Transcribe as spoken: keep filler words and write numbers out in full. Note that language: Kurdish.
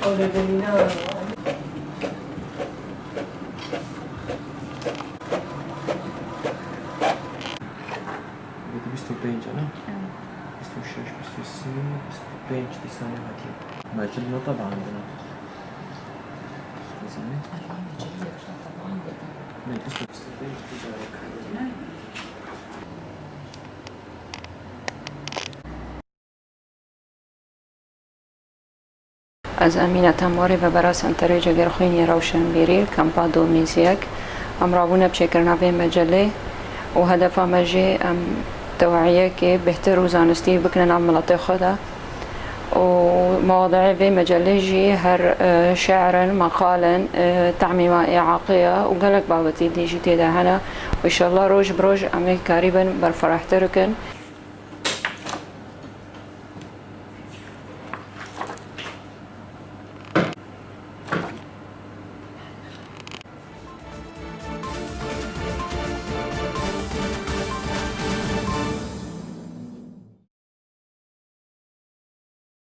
Bîst û pênc, ne? Bîst û şeş, bîst û sê, bîst û pênc dîsa nehatiye. Mecil nota bandina. Dizanî? Ne, bîst û pênc dîsa nehatiye. Ez Emîne Temorê, vebera Senterê Cegirxwînî Rewşenbîrî, kampa du mîziyek. Em rabûne bi çêkirina vê mecelê û hedefa me jî em teweyekê bêhtir û zanistî bikine nav miletê xwe de. Û mewadiê vê mecelê jî her, e, şi'rin, meqalin, e, temîma îaqê ye û gelek babetî dî jî tê de hene. Û înşallah roj bi roj em ê karîbin berfirehtir bikin.